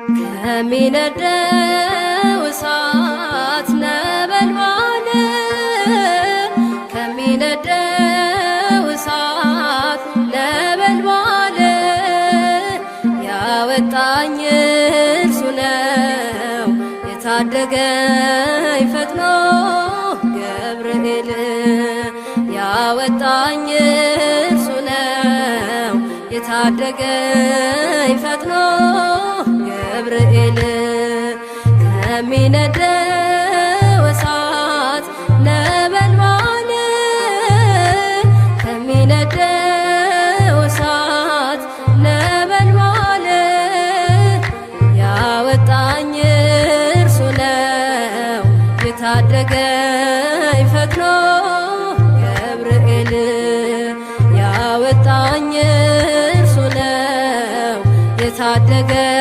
ከሚነደው እሳት ነበልባል፣ ከሚነደው እሳት ነበልባል ያወጣኝ እርሱ ነው የታደገኝ ፈጥኖ ገብርኤል። ያወጣኝ እርሱ ነው የታደገኝ ፈጥኖ ገብርኤል። ከሚነደው እሳት ነበልባል፣ ከሚነደው እሳት ነበልባል ያወጣኝ እርሱ ነው የታደገኝ ፈጥኖ ገብርኤል። ያወጣኝ እርሱ ነው የታደገኝ ፈጥኖ ገብርኤል። ያወጣኝ እርሱ ነው የታደገኝ